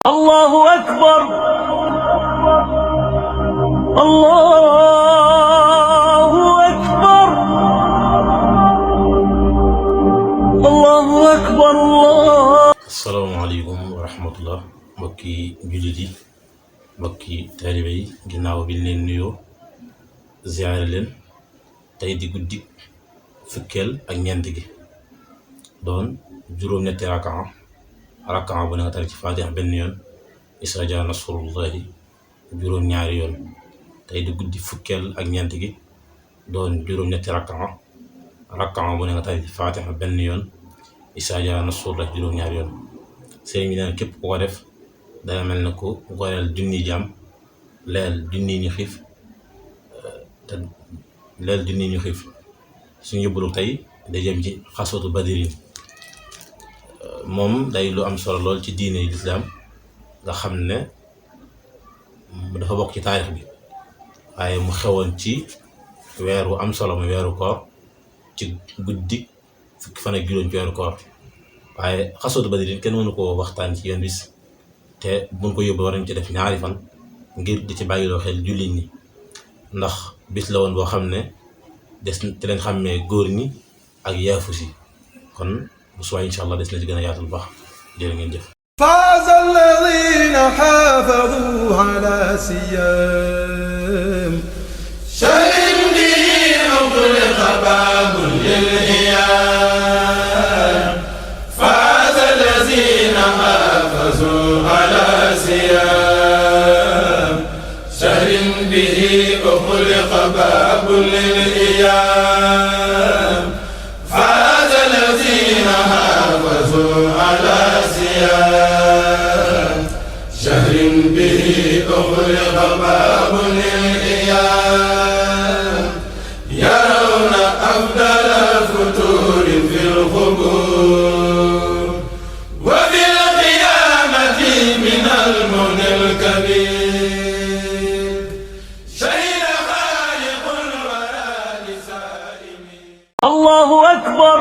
الله أكبر الله أكبر الله أكبر الله. asalaamaaleykum wa rahmatullah mbokki jullit yi mbokki taalibe yi ginnaaw bi leen nuyoo ziyaare leen tey di guddi fukkeel ak ñeent gi doon juróom-ñetti rakaa bu ne nga tari ci faatiha benn yoon izaa jaa nasrullahi juróom-ñaari yoon. tey di guddi fukkeel ak ñeent gi doon juróom-ñetti rakaa bu ne nga tari ci faatiha benn yoon izaa jaa nasrullahi juróom-ñaari yoon. sëriñ bi neen képp ku ko def dana mel ne ku goreel junni jaam leel junni ñu xiif suñu yóbbalu tey day jëm ci xaswatu badirin. moom day lu am solo lool ci diine yi lislaam nga xam ne dafa bokk ci taarix bi waaye mu xewoon ci weer wu am solo mu weeru koor ci guddi fukki fan ak juróom ci weeru koor. waaye xaswatu badirin kenn mënu koo waxtaan ci yoon bis te buñ ko yóbbu war nañ ci def ñaari fan ngir di ci bàyyiloo xel jullit ñi ndax bis la woon boo xam ne des te leen xàmmee góor ñi ak yaafus yi kon bu suba incha allah des na ci gën a yaatal baax jërë ngeen jëf. فاز الذين حافظوا على سيام شهد به أغلق باب للإيام. فاز الذين حافظوا على سيام شهد به أغلق باب للإيام. فاز الذين حافظوا على سيام شهر به أغلق باب للإيام. يرون أفضل الفتور في القبور وفي القيامة من المنى الكبير. شهد خالق الورى لسائمين. الله أكبر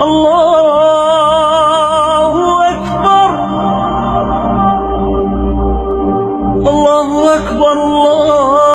الله